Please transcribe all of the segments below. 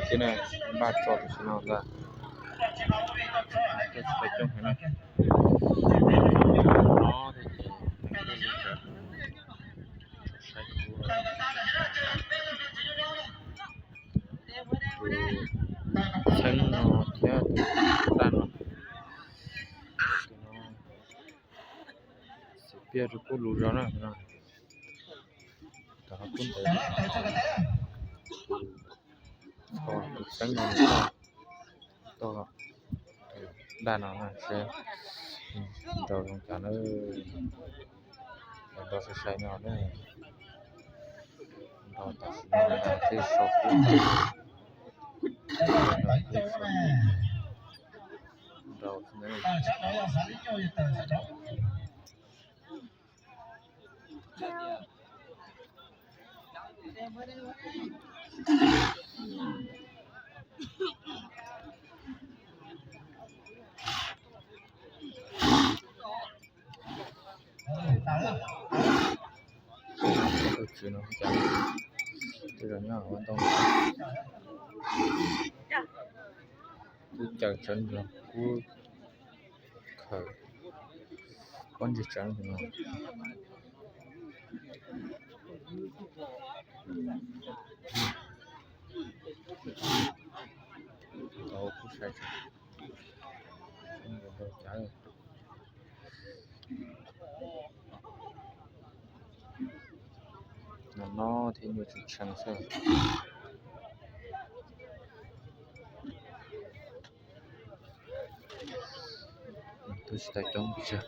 Thiab npaj tso tam sim no ntag. Tsis tau coob heev na. No thiab ces saib tus txheeb no thiab tus daj no. Tus no xim piaj rau kuj lus zog na. Rov qab pub ntawd, tus txheeb no toj daj no na seb nrau zoo cas na. Nrau sai sai no na. Nrau tam sim no thiaj so kub. Nrau xwb na. Tau tsis no cas, tej zaum nyob ua ntoo. Kub caws tsawv nrog kub khawm pob ntseg tsawv no. Tau kub sai tsawv. No no thiab nyuaj tsis tshee xwb. Twb tsis tau coob tsawg,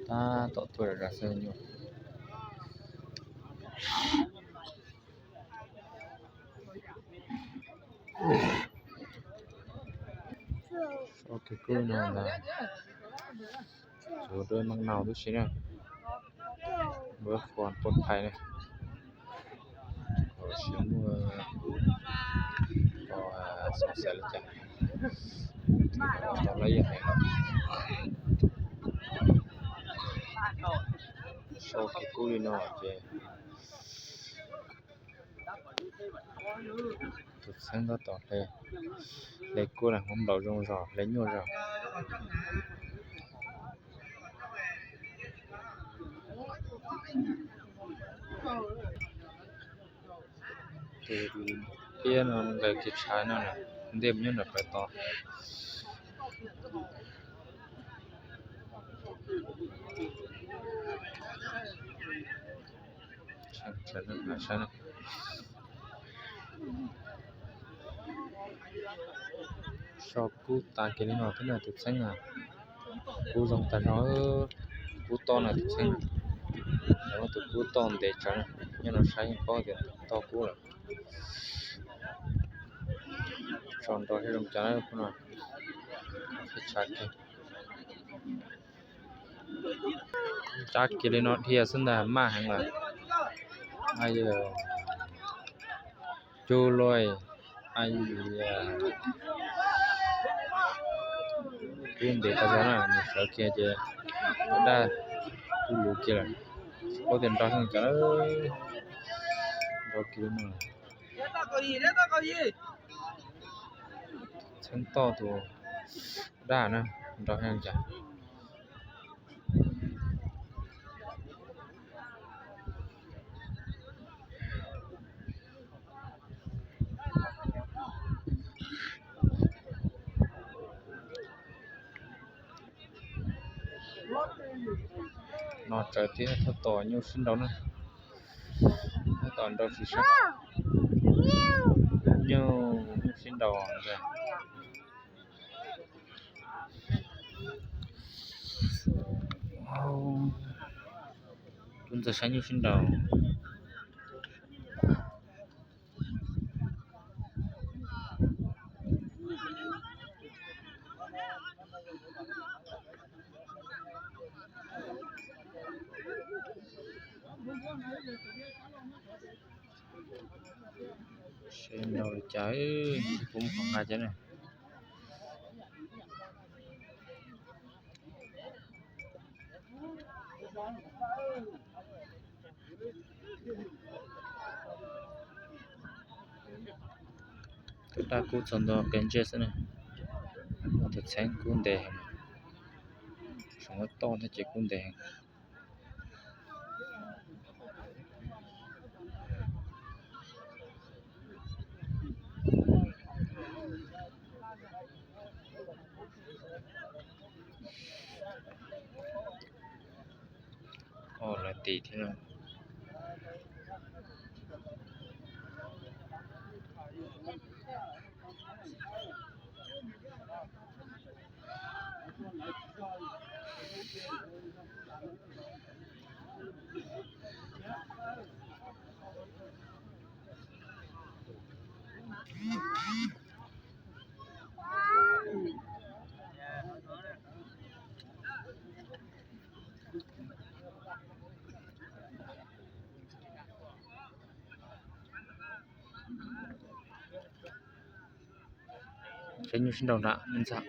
tab tom tuaj zam zav xwb nyuaj. So kub no ntag, tsuav dua maj nau tib si na, npawb qhuas poj phais na, kom tsis muaj, kom xav xav li cas, tau lab yam heev. So kub li no ces tus txheeb tab tom hle, hle kub na, muab nplaum zoo zog, hle nyuaj zog. Tus tiab no nqes kiag tshav no na, ntej mus nyob nram plawv tod. So kub tas kiag li no thiab na tus txheeb na. Kub zoo tas zog, kub toj na tus txheeb. Tus kub toj ntev tsawv, nyob no saib yeej paub tias toj kub lawm. Tso nrau thiab zoo cas no. Cab kiag li no dhia xwb ntag, maj heev lawm. Cug luaj, kub ntev tas zog na, mus sawv kiag ces daj kub luv kiag lawm. Paub tias nrau heev cas, nrau kiag li no. Txheeb toj tus daj na, nrau heev cas. No tsawv thiab, tab tom nyuj sib nraus na. Tab tom nrau sib sab. Nyuj, nyuj sib nraus ntag. Kuv ntxeev saib nyuj sib nraus. Sib nraus li cas, kuv mus qhov nqa cov na. Tus daj kub txog ntua qe ntsej xwb na. Tus txheeb kub ntev heev, tsoom toj thiab ces kub ntev heev. Lawv tim thiab. Peb nyuj sib nraus nram me ntxhais.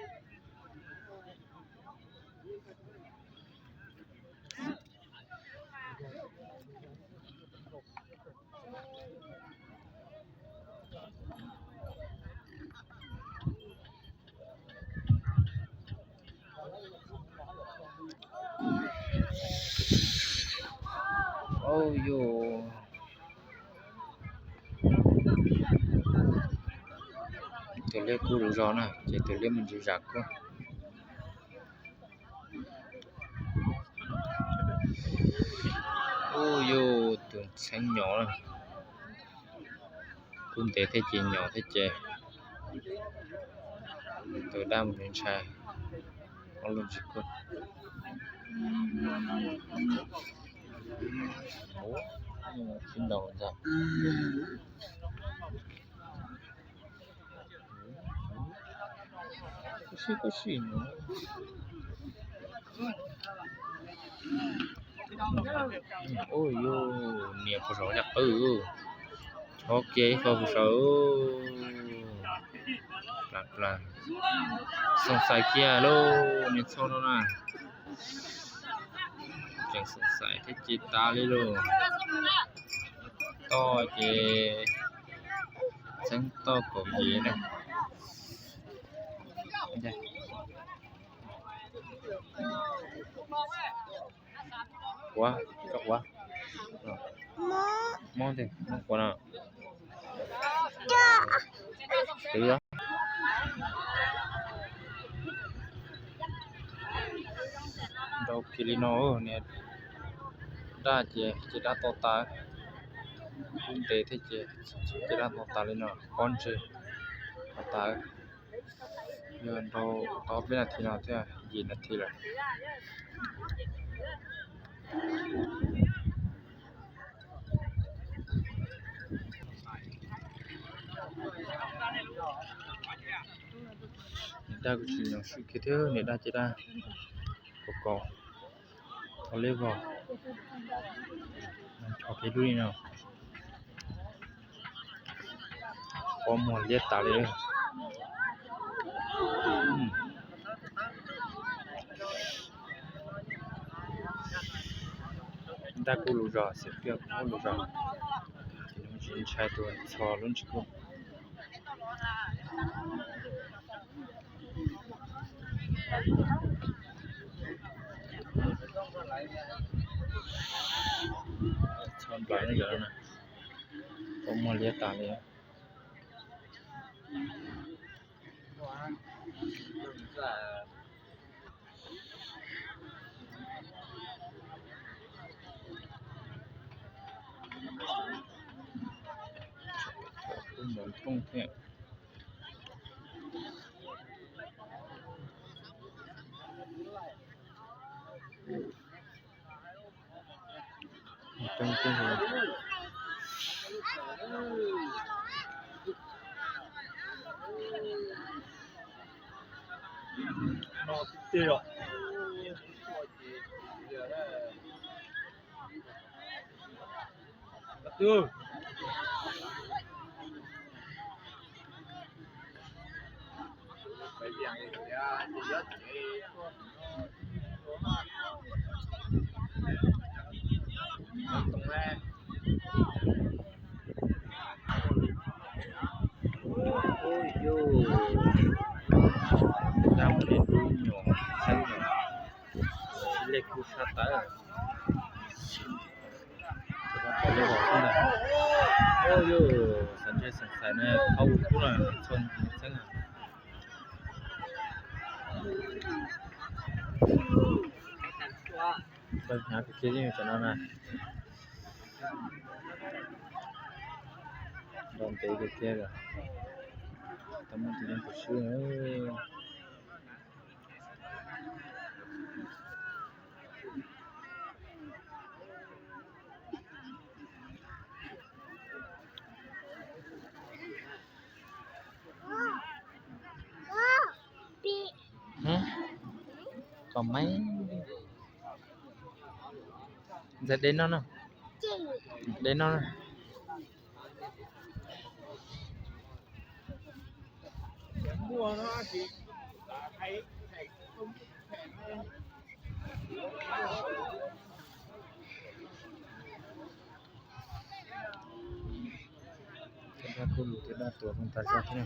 Au yus, tus liab kub lus zog na ces tus liab me ntsis zam kub. Ub, yus tus txheeb nyom na, kub ntev thiab ces nyom thiab ces tus daj mus ntshai ob lub ntsis kub. Sib ntaus ntag. Kub sib kub sib no. Ub, yus niam puas zov caj qwb, chob kiag ib qho puas sawv. Plas plas, xoom xais kiag lauj, niag txhoj no na. Tseem xoom xais thiab ces tas li lauj. Toj ces txheeb toj kaum yim na. Quav, koj quav. Mob ntag, mob quav no. Twv. Nrau kiag li no, niag daj ces caj dab to tas, kub ntev thiab ces caj dab to tas li no, pob ntseg to tas. Yog nrau tau peb nas this no thiab, yim nas this lawm. Niam daj kuj tsis nyom swm kiag thiab, niam daj caj dab kaus kaus, tau liab vog, ncho kiag lub li no. Pob muag liab tas li. Daj kub lus zog, xim piaj kub lus zog, ces nws tsis ntshai tus txho lub ntsis kub. Txho nplaim no yog na, pob muag liab tas li. Kub ntoo thooj thiab. Ub yus, dab mus li dub nyuam txheeb nyuam, lej kub sab tawv. Ub yus, xav ntshai xav xav na, qhov ub kub no txhua txheeb na. Hnyav kawg kiag yeej yog tsam no na. Nto ntev kawg kiag lawm, tau muaj tus neeg tus swb na. Kom maiv ntxawm de noj no, de noj no. Tej dab kuj lug tej dab tuag koog tas zog thiab na.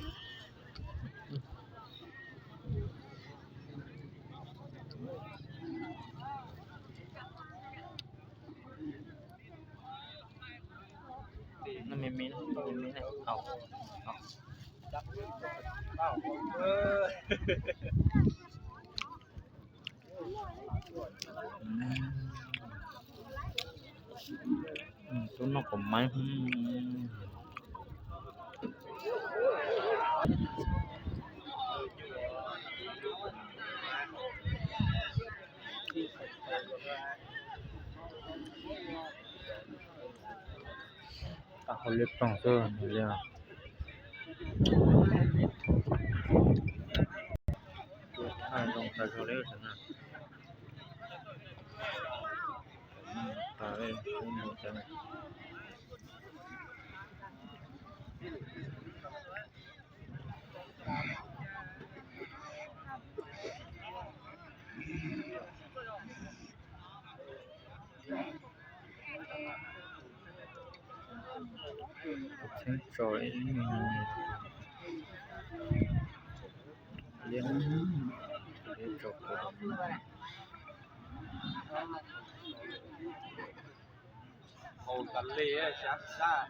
No me me, me me na. Tuaj noj kom maiv. Tau hauv liab ploog xwb li. Zoo tag zog li. Txheeb tso ib me liab, liab tso. Haus tas li sab sab.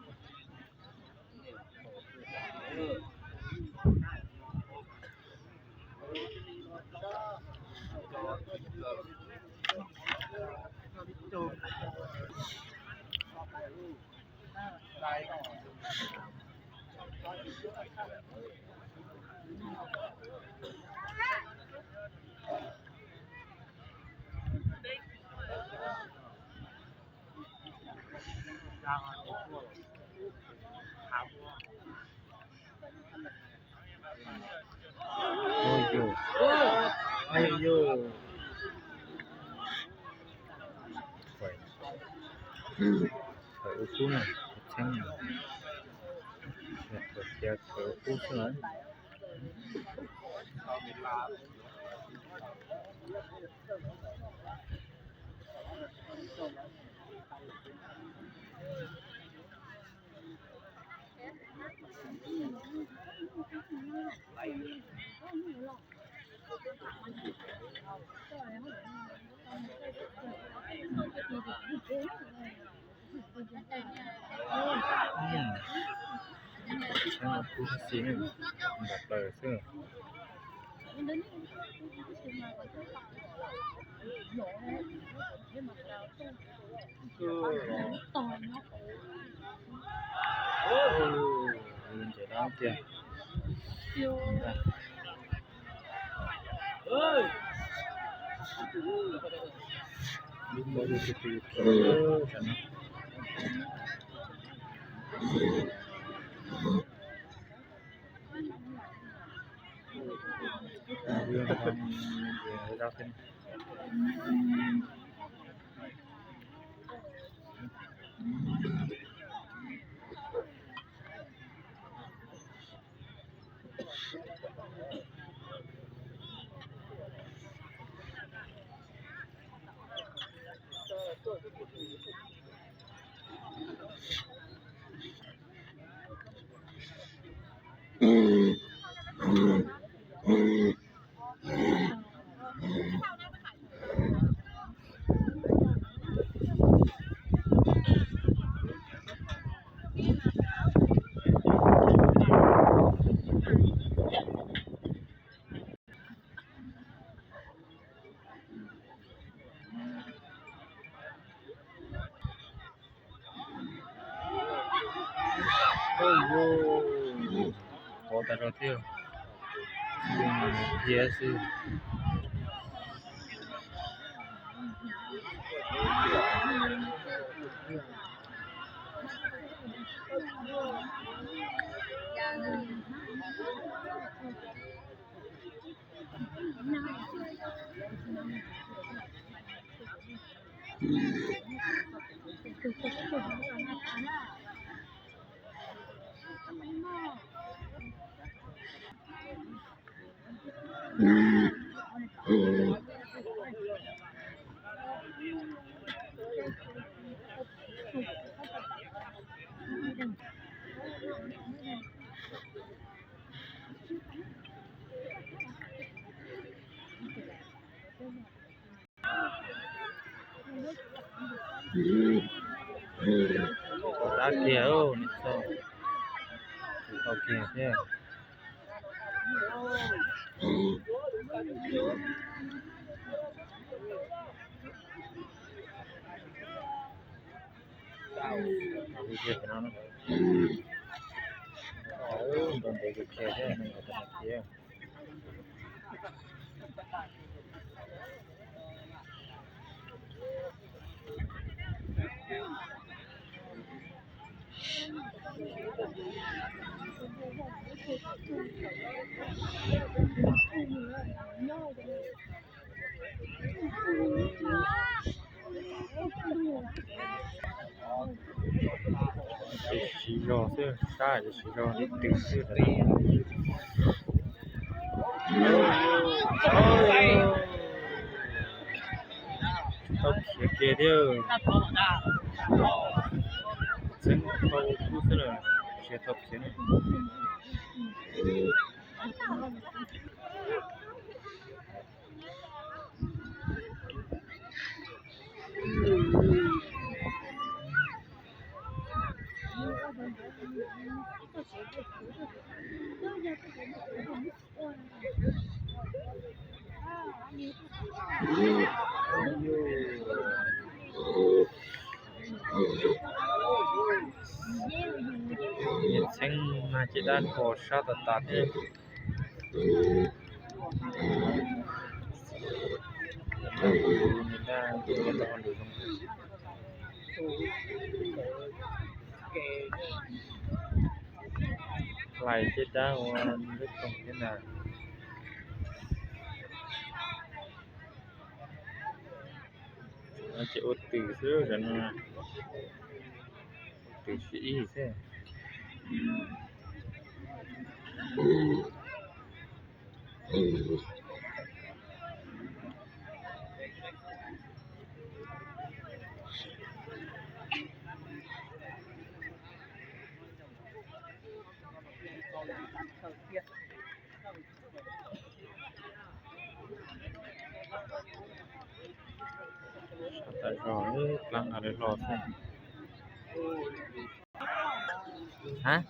Ub yus, ub yus. Fawm ua kub na, txheeb na. Fawm tias fawm ua kub xwb lawm. Kub xi nram plaws xwb. Ntses dab tiag. Qhuav tas zog thiab, cia xwb. Dab kiag, nws txog, tsis tau kiag thiab. Ntev kiag thiab, nws tau kiag. Ces siv zog xwb, sab ces siv zog ib tw xwb. Tau khiav kiag thiab. Txheeb tau kub xwb lawm, tsis tau khiav ne. Nyias txheeb mas ces dab qhuas sab tas tas thiab. Hlais caj dab ua lub toog thiab na. Ces ua tws xwb, ua tws sib ib xwb. Sab tas zog, dlaab nqa dlawg los xwb. Hab,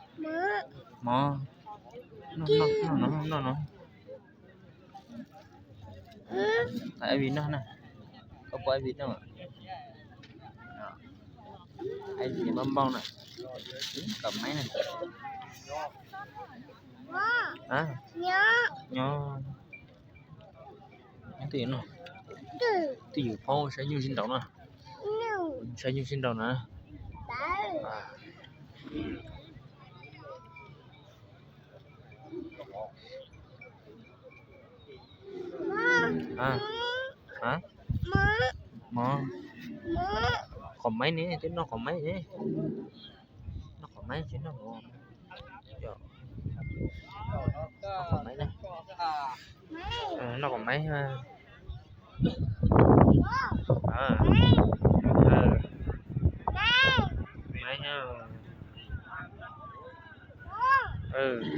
mov, noj no, noj no. Ai Vim noj na, koj pub Ai Vim noj. Ai Vim npau npau na, kom maiv na. Nyob, nyob twj ywm no, twj ywm phob saib nyuj sib nraus na, saib nyuj sib nraus na. Mov, qhov maiv ne, twb noj qhov maiv ne, noj qhov maiv tsis noj qhov, noj qhov maiv na, noj qhov maiv. Maiv. Hm.